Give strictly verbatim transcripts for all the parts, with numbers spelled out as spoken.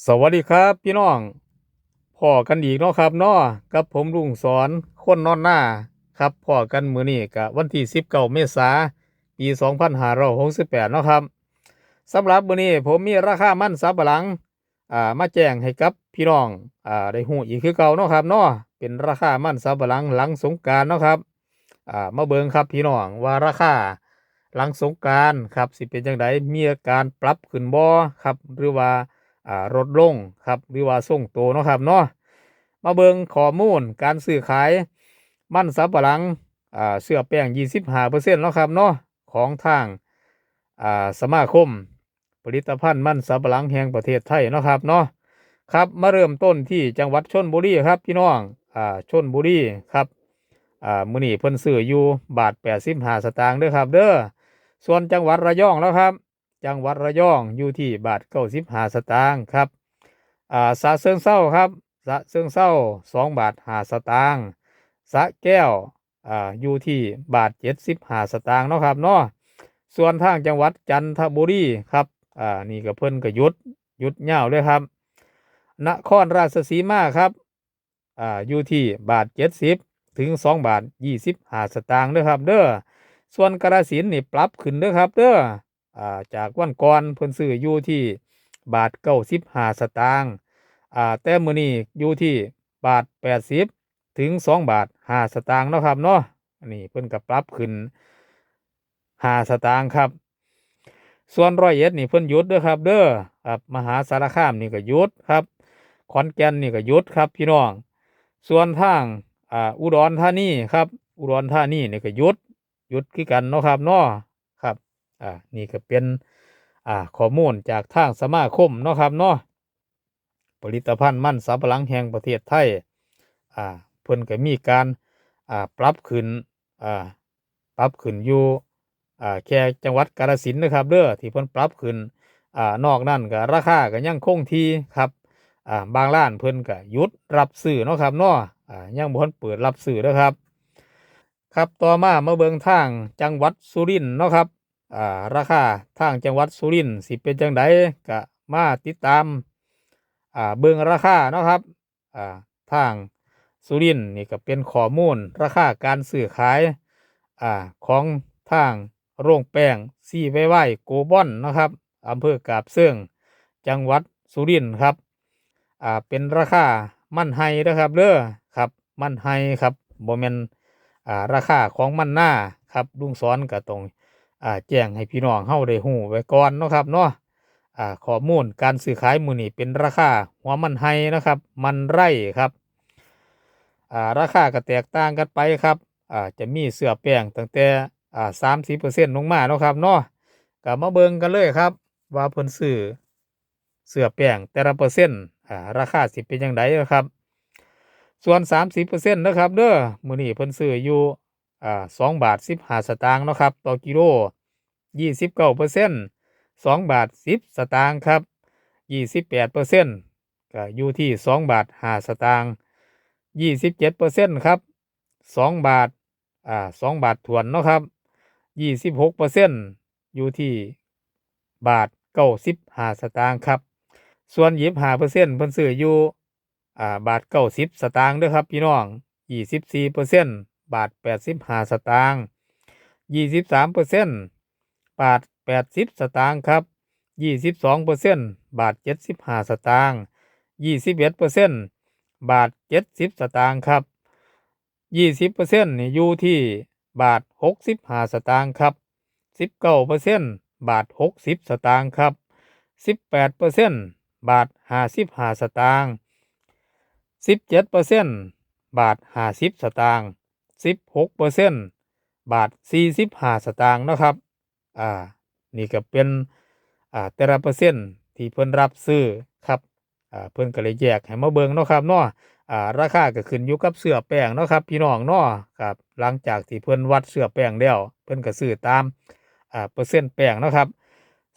สวัสดีครับพี่น้อง พ้อกันอีกเนาะครับเนาะ กับผมลุงสอน คนนอนนาครับ พ้อกันมื้อนี้ก็วันที่สิบเก้าเมษา ปีสองพันห้าร้อยหกสิบแปดเนาะครับ สำหรับมื้อนี้ผมมีราคามันสำปะหลัง อ่า มาแจ้งให้กับพี่น้อง อ่า ได้ฮู้อีกคือเก่าเนาะครับเนาะ เป็นราคามันสำปะหลังหลังสงกรานต์เนาะครับ อ่า มาเบิ่งครับพี่น้องว่าราคาหลังสงกรานต์ครับ สิเป็นจั่งใด มีการปรับขึ้นบ่ครับ หรือว่า อ่า ลดลงครับ หรือว่าทรงโตเนาะครับเนาะ มาเบิ่งข้อมูลการซื้อขายมันสำปะหลัง อ่า เชื้อแป้ง ยี่สิบห้าเปอร์เซ็นต์ เนาะครับเนาะ ของทาง อ่า สมาคมผลิตภัณฑ์มันสำปะหลังแห่งประเทศไทยเนาะครับเนาะ ครับ มาเริ่มต้นที่จังหวัดชลบุรีครับพี่น้อง อ่า ชลบุรีครับ อ่า มื้อนี้เพิ่นซื้ออยู่บาทแปดสิบห้าสตางค์เด้อครับเด้อ ส่วนจังหวัดระยองแล้วครับ จังหวัดระยองอยู่ที่บาทเก้าสิบห้าสตางค์ครับ อ่า ฉะเชิงเทราครับ ฉะเชิงเทรา สองบาทห้าสตางค์ สระแก้ว อ่า อยู่ที่บาทเจ็ดสิบห้าสตางค์เนาะครับเนาะ ส่วนทางจังหวัดจันทบุรีครับ อ่า นี่ก็เพิ่นก็หยุด หยุดยาวเลยครับ นครราชสีมาครับ อ่า อยู่ที่บาทเจ็ดสิบถึงสองบาทยี่สิบห้าสตางค์เด้อครับเด้อ ส่วนกาฬสินธุ์นี่ปรับขึ้นเด้อครับเด้อ อ่า จากวันก่อนเพิ่นซื้ออยู่ที่บาทเก้าสิบห้าสตางค์ อ่า แต่มื้อนี้อยู่ที่บาทแปดสิบถึงสองบาทห้าสตางค์เนาะครับเนาะ อันนี้เพิ่นก็ปรับขึ้นห้าสตางค์ครับ ส่วนร้อยเอ็ดนี่เพิ่นหยุดเด้อครับเด้อ ครับ มหาสารคามนี่ก็หยุดครับ ขอนแก่นนี่ก็หยุดครับพี่น้อง ส่วนทาง อ่า อุดรธานีครับ อุดรธานีนี่ก็หยุด หยุดคือกันเนาะครับเนาะ ครับ อ่า นี่ก็เป็น อ่า ข้อมูลจากทางสมาคมเนาะครับเนาะ ผลิตภัณฑ์มันสำปะหลังแห่งประเทศไทย อ่า เพิ่นก็มีการ อ่า ปรับขึ้น อ่า ปรับขึ้นอยู่ อ่า แค่จังหวัดกาฬสินธุ์นะครับเด้อ ที่เพิ่นปรับขึ้น อ่า นอกนั้นก็ราคาก็ยังคงที่ครับ อ่า บางร้านเพิ่นก็หยุดรับซื้อเนาะครับเนาะ อ่า ยังบ่ทันเปิดรับซื้อเด้อครับ ครับ ต่อมามาเบิ่งทางจังหวัดสุรินทร์เนาะครับ อ่า ราคาทางจังหวัดสุรินทร์สิเป็นจั่งใด ก็มาติดตาม อ่า เบิ่งราคาเนาะครับ อ่า ทางสุรินทร์นี่ก็เป็นข้อมูลราคาการซื้อขาย อ่า ของทางโรงแป้ง ซีวายวาย โกลบอลเนาะครับ อำเภอกาบเชิง จังหวัดสุรินทร์ครับ อ่า เป็นราคามันไฮเด้อครับเด้อ ครับ มันไฮครับ บ่แม่น อ่า ราคาของมันนาครับ ลุงสอนก็ต้อง อ่า แจ้งให้พี่น้องเฮาได้ฮู้ไว้ก่อนเนาะครับเนาะ อ่า ข้อมูลการซื้อขายมื้อนี้เป็นราคาหัวมันไฮนะครับ มันไร่ครับ อ่า ราคาก็แตกต่างกันไปครับ อ่า จะมีเชื้อแป้งตั้งแต่ อ่า สามสิบเปอร์เซ็นต์ ลงมาเนาะครับเนาะ ก็มาเบิ่งกันเลยครับ ว่าเพิ่นซื้อเชื้อแป้งแต่ละเปอร์เซ็นต์ อ่า ราคาสิเป็นจั่งใดนะครับ ส่วน สามสิบเปอร์เซ็นต์ นะครับเด้อ มื้อนี้เพิ่นซื้ออยู่ อ่า สองบาทสิบห้าสตางค์เนาะครับ ต่อกิโล ยี่สิบเก้าเปอร์เซ็นต์ สองบาทสิบสตางค์ครับ ยี่สิบแปดเปอร์เซ็นต์ ก็อยู่ที่สองบาทห้าสตางค์ ยี่สิบเจ็ดเปอร์เซ็นต์ ครับ สองบาท อ่า สองบาทถ้วนเนาะครับ ยี่สิบหกเปอร์เซ็นต์ อยู่ที่บาทเก้าสิบห้าสตางค์ครับ ส่วนยี่สิบห้าเปอร์เซ็นต์ เพิ่นซื้ออยู่ อ่า บาทเก้าสิบสตางค์เด้อครับพี่น้อง ยี่สิบสี่เปอร์เซ็นต์ บาทแปดสิบห้าสตางค์ ยี่สิบสามเปอร์เซ็นต์ บาทแปดสิบสตางค์ครับ ยี่สิบสองเปอร์เซ็นต์ บาทเจ็ดสิบห้าสตางค์ ยี่สิบเอ็ดเปอร์เซ็นต์ บาทเจ็ดสิบสตางค์ครับ ยี่สิบเปอร์เซ็นต์ นี่อยู่ที่บาทหกสิบห้าสตางค์ครับ สิบเก้าเปอร์เซ็นต์ บาทหกสิบสตางค์ครับ สิบแปดเปอร์เซ็นต์ บาทห้าสิบห้าสตางค์ สิบเจ็ดเปอร์เซ็นต์ บาทห้าสิบสตางค์ สิบหกเปอร์เซ็นต์ บาทสี่สิบห้าสตางค์เนาะครับ อ่า นี่ก็เป็น อ่า แต่ละเปอร์เซ็นต์ที่เพิ่นรับซื้อครับ อ่า เพิ่นก็เลยแยกให้มาเบิ่งเนาะครับเนาะ อ่า ราคาก็ขึ้นอยู่กับเชื้อแป้งเนาะครับพี่น้องเนาะ ครับ หลังจากที่เพิ่นวัดเชื้อแป้งแล้ว เพิ่นก็ซื้อตาม อ่า เปอร์เซ็นต์แป้งเนาะครับ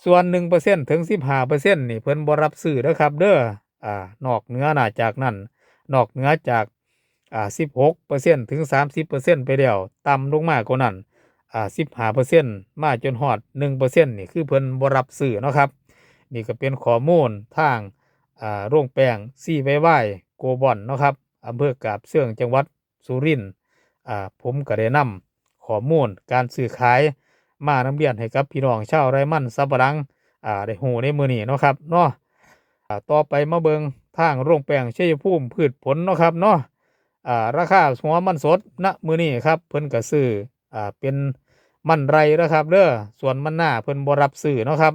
ส่วน หนึ่งเปอร์เซ็นต์ ถึง สิบห้าเปอร์เซ็นต์ นี่เพิ่นบ่รับซื้อเด้อครับเด้อ อ่า นอกเหนือหน้าจากนั้น นอกเหนือจาก อ่า สิบหกเปอร์เซ็นต์ ถึง สามสิบเปอร์เซ็นต์ ไปแล้ว ต่ำลงมากว่านั้น อ่า สิบห้าเปอร์เซ็นต์ มาจนฮอด หนึ่งเปอร์เซ็นต์ นี่คือเพิ่นบ่รับซื้อเนาะครับ นี่ก็เป็นข้อมูลทาง อ่า โรงแป้ง ซี วาย วาย โกบอลเนาะครับ อำเภอกาบเชิง จังหวัดสุรินทร์ อ่า ผมก็ได้นำข้อมูลการซื้อขายมานำเรียนให้กับพี่น้องชาวไร่มันสำปะหลัง อ่า ได้ฮู้ในมื้อนี้เนาะครับเนาะ อ่า ต่อไปมาเบิ่งทางโรงแป้งชัยภูมิพืชผลเนาะครับเนาะ อ่า ราคาหัวมันสด ณ มื้อนี้ครับ เพิ่นก็ซื้อ อ่า เป็นมันไร่นะครับเด้อ ส่วนมันนาเพิ่นบ่รับซื้อเนาะครับ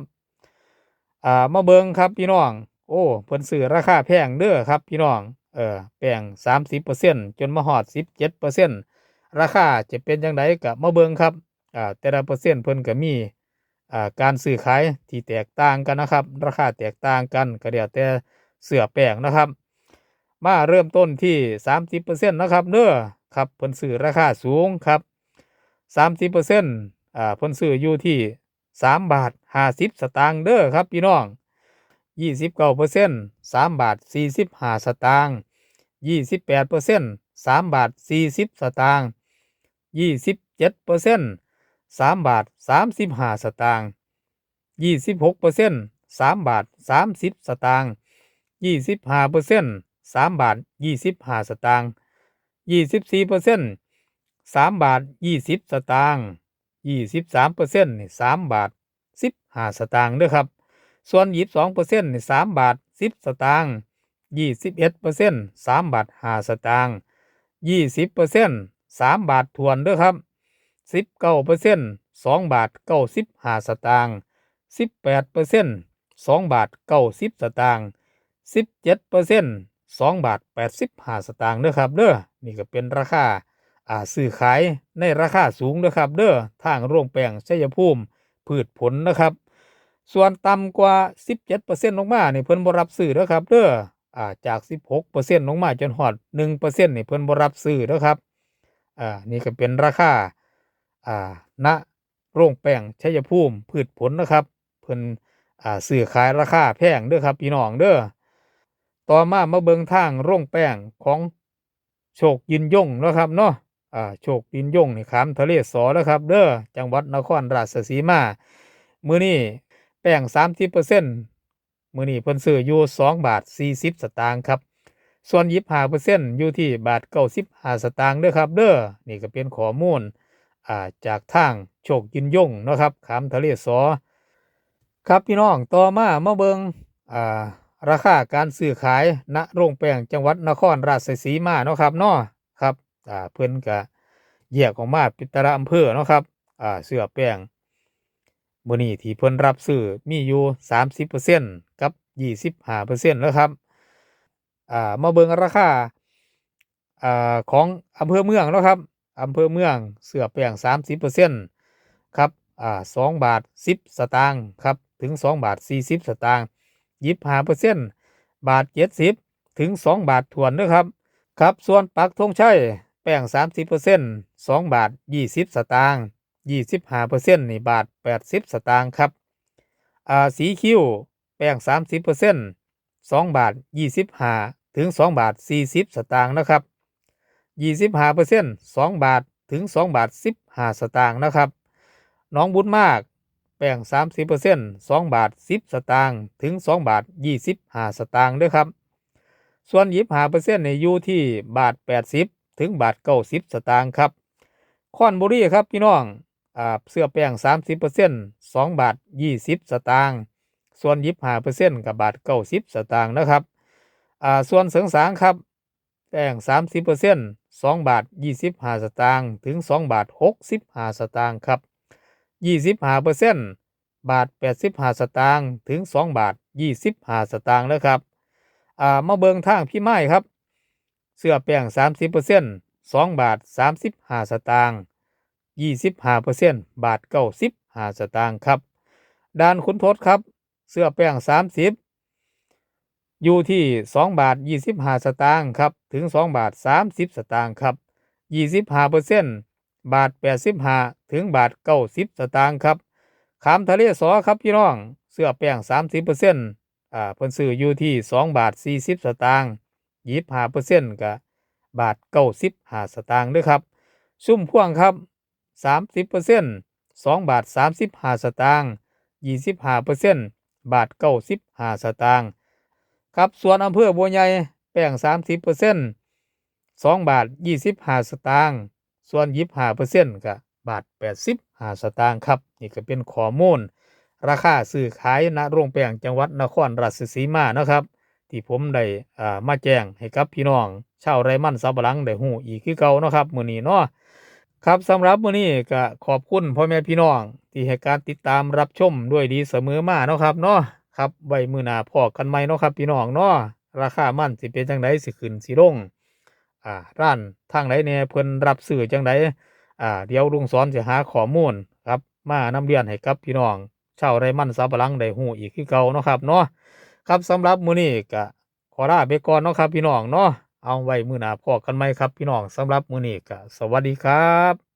อ่า มาเบิ่งครับพี่น้อง โอ้ เพิ่นซื้อราคาแพงเด้อครับพี่น้อง เอ่อ แป้ง สามสิบเปอร์เซ็นต์ จนมาฮอด สิบเจ็ดเปอร์เซ็นต์ ราคาจะเป็นจั่งใดก็มาเบิ่งครับ อ่า แต่ละเปอร์เซ็นต์เพิ่นก็มี อ่า การซื้อขายที่แตกต่างกันนะครับ ราคาแตกต่างกันก็แล้วแต่เสื้อแป้งนะครับ มาเริ่มต้นที่ สามสิบเปอร์เซ็นต์ นะครับเด้อ ครับ เพิ่นซื้อราคาสูงครับ สามสิบเปอร์เซ็นต์ อ่า เพิ่นซื้ออยู่ที่ สามบาท ห้าสิบสตางค์เด้อครับพี่น้อง ยี่สิบเก้าเปอร์เซ็นต์ สามบาท สี่สิบห้าสตางค์ ยี่สิบแปดเปอร์เซ็นต์ สามบาท สี่สิบสตางค์ ยี่สิบเจ็ดเปอร์เซ็นต์ สามบาท สามสิบห้าสตางค์ ยี่สิบหกเปอร์เซ็นต์ สามบาท สามสิบสตางค์ ยี่สิบห้าเปอร์เซ็นต์ สามบาท ยี่สิบห้าสตางค์ ยี่สิบสี่เปอร์เซ็นต์ สามบาท ยี่สิบสตางค์ ยี่สิบสามเปอร์เซ็นต์ นี่ สามบาท สิบห้าสตางค์เด้อครับ ส่วน ยี่สิบสองเปอร์เซ็นต์ นี่ สามบาท สิบสตางค์ ยี่สิบเอ็ดเปอร์เซ็นต์ สามบาท ห้าสตางค์ ยี่สิบเปอร์เซ็นต์ สามบาทถ้วนเด้อครับ สิบเก้าเปอร์เซ็นต์ สองบาท เก้าสิบห้าสตางค์ สิบแปดเปอร์เซ็นต์ สองบาท เก้าสิบสตางค์ สิบเจ็ดเปอร์เซ็นต์ สองบาท แปดสิบห้าสตางค์เด้อครับเด้อ นี่ก็เป็นราคา อ่า ซื้อขายในราคาสูงเด้อครับเด้อ ทางโรงแป้งชัยภูมิพืชผลนะครับ ส่วนต่ำกว่า สิบเจ็ดเปอร์เซ็นต์ ลงมานี่เพิ่นบ่รับซื้อเด้อครับเด้อ อ่า จาก สิบหกเปอร์เซ็นต์ ลงมาจนฮอด หนึ่งเปอร์เซ็นต์ นี่เพิ่นบ่รับซื้อเด้อครับ อ่า นี่ก็เป็นราคา อ่า ณ โรงแป้งชัยภูมิพืชผลนะครับ เพิ่น อ่า ซื้อขายราคาแพงเด้อครับพี่น้องเด้อ ต่อมามาเบิ่งทางโรงแป้งของโชคยืนยงเนาะครับเนาะ อ่า โชคยืนยงนี่ขามทะเลสอแล้วครับเด้อ จังหวัดนครราชสีมา มื้อนี้แป้ง สามสิบเปอร์เซ็นต์ มื้อนี้เพิ่นซื้ออยู่ สองบาท สี่สิบสตางค์ครับ ส่วน ยี่สิบห้าเปอร์เซ็นต์ อยู่ที่บาท เก้าสิบห้าสตางค์เด้อครับเด้อ นี่ก็เป็นข้อมูล อ่า จากทางโชคยืนยงเนาะครับ ขามทะเลสอ ครับพี่น้อง ต่อมามาเบิ่ง อ่า ราคาการซื้อขาย ณ โรงแป้งจังหวัดนครราชสีมาเนาะครับเนาะ ครับ อ่า เพิ่นก็แยกออกมาเป็นแต่ละอำเภอเนาะครับ อ่า เสื้อแป้ง มื้อนี้ที่เพิ่นรับซื้อมีอยู่ สามสิบเปอร์เซ็นต์ กับ ยี่สิบห้าเปอร์เซ็นต์ แล้วครับ อ่า มาเบิ่งราคา อ่า ของอำเภอเมืองเนาะครับ อำเภอเมืองเสื้อแป้ง สามสิบเปอร์เซ็นต์ ครับ อ่า สองบาท สิบสตางค์ครับ ถึง สองบาท สี่สิบสตางค์ ยี่สิบห้าเปอร์เซ็นต์ บาท เจ็ดสิบ ถึง สองบาทถ้วนเด้อครับ ครับ ส่วนปักธงชัยแป้ง สามสิบเปอร์เซ็นต์ สองบาท ยี่สิบสตางค์ ยี่สิบห้าเปอร์เซ็นต์ นี่บาท แปดสิบสตางค์ครับ อ่า สีคิ้วแป้ง สามสิบเปอร์เซ็นต์ สองบาท ยี่สิบห้า ถึง สองบาท สี่สิบสตางค์นะครับ ยี่สิบห้าเปอร์เซ็นต์ สองบาท ถึง สองบาท สิบห้าสตางค์นะครับ หนองบุญมากแป้ง สามสิบเปอร์เซ็นต์ สองบาท สิบสตางค์ ถึง สองบาท ยี่สิบห้าสตางค์เด้อครับ ส่วน ยี่สิบห้าเปอร์เซ็นต์ นี่อยู่ที่บาท แปดสิบ ถึงบาท เก้าสิบสตางค์ครับ คอนบุรีครับพี่น้อง อ่า เสื้อแป้ง สามสิบเปอร์เซ็นต์ สองบาท ยี่สิบสตางค์ ส่วน ยี่สิบห้าเปอร์เซ็นต์ ก็บาท เก้าสิบสตางค์นะครับ อ่า ส่วนเสริงสางครับ แป้ง สามสิบเปอร์เซ็นต์ สองบาท ยี่สิบห้าสตางค์ ถึง สองบาท หกสิบห้าสตางค์ครับ ยี่สิบห้าเปอร์เซ็นต์ บาท แปดสิบห้าสตางค์ ถึง สองบาท ยี่สิบห้าสตางค์นะครับ อ่า มาเบิ่งทางพิมายครับ เสื้อแป้ง สามสิบเปอร์เซ็นต์ สองบาท สามสิบห้าสตางค์ ยี่สิบห้าเปอร์เซ็นต์ บาท เก้าสิบห้าสตางค์ครับ ด่านขุนทดครับ เสื้อแป้ง สามสิบ อยู่ที่ สองบาท ยี่สิบห้าสตางค์ครับ ถึง สองบาท สามสิบสตางค์ครับ ยี่สิบห้าเปอร์เซ็นต์ บาท แปดสิบห้า ถึงบาท เก้าสิบสตางค์ครับ ขามทะเลสอครับพี่น้อง เสื้อแป้ง สามสิบเปอร์เซ็นต์ อ่า เพิ่นซื้ออยู่ที่ สองบาท สี่สิบสตางค์ ยี่สิบห้าเปอร์เซ็นต์ ก็บาท เก้าสิบห้าสตางค์เด้อครับ ชุมพวงครับ สามสิบเปอร์เซ็นต์ สองบาท สามสิบห้าสตางค์ ยี่สิบห้าเปอร์เซ็นต์ บาท เก้าสิบห้าสตางค์ ครับ ส่วนอำเภอบัวใหญ่ แป้ง สามสิบเปอร์เซ็นต์ สองบาท ยี่สิบห้า สตางค์ ส่วน ยี่สิบห้าเปอร์เซ็นต์ ก็บาท แปดสิบห้า สตางค์ครับ นี่ก็เป็นข้อมูลราคาซื้อขาย ณ โรงแป้งจังหวัดนครราชสีมานะครับ ที่ผมได้ อ่า มาแจ้งให้กับพี่น้องชาวไร่มันสำปะหลังได้ฮู้อีกคือเก่าเนาะครับ มื้อนี้เนาะ ครับ สำหรับมื้อนี้ก็ขอบคุณพ่อแม่พี่น้องที่ให้การติดตามรับชมด้วยดีเสมอมาเนาะครับเนาะ ครับ ไว้มื้อหน้าพ้อกันใหม่เนาะครับพี่น้องเนาะ ราคามันสิเป็นจั่งใด สิขึ้นสิลง อ่า ร้านทางใดแหน่ เพิ่นรับซื้อจั่งใด อ่า เดี๋ยวลุงสอนสิหาข้อมูลครับ มานำเรียนให้กับพี่น้องชาวไร่มันสำปะหลังได้ฮู้อีกคือเก่าเนาะครับเนาะ ครับ สำหรับมื้อนี้ก็ขอลาไปก่อนเนาะครับพี่น้องเนาะ เอาไว้มื้อหน้าพ้อกันใหม่ครับพี่น้อง สำหรับมื้อนี้ก็สวัสดีครับ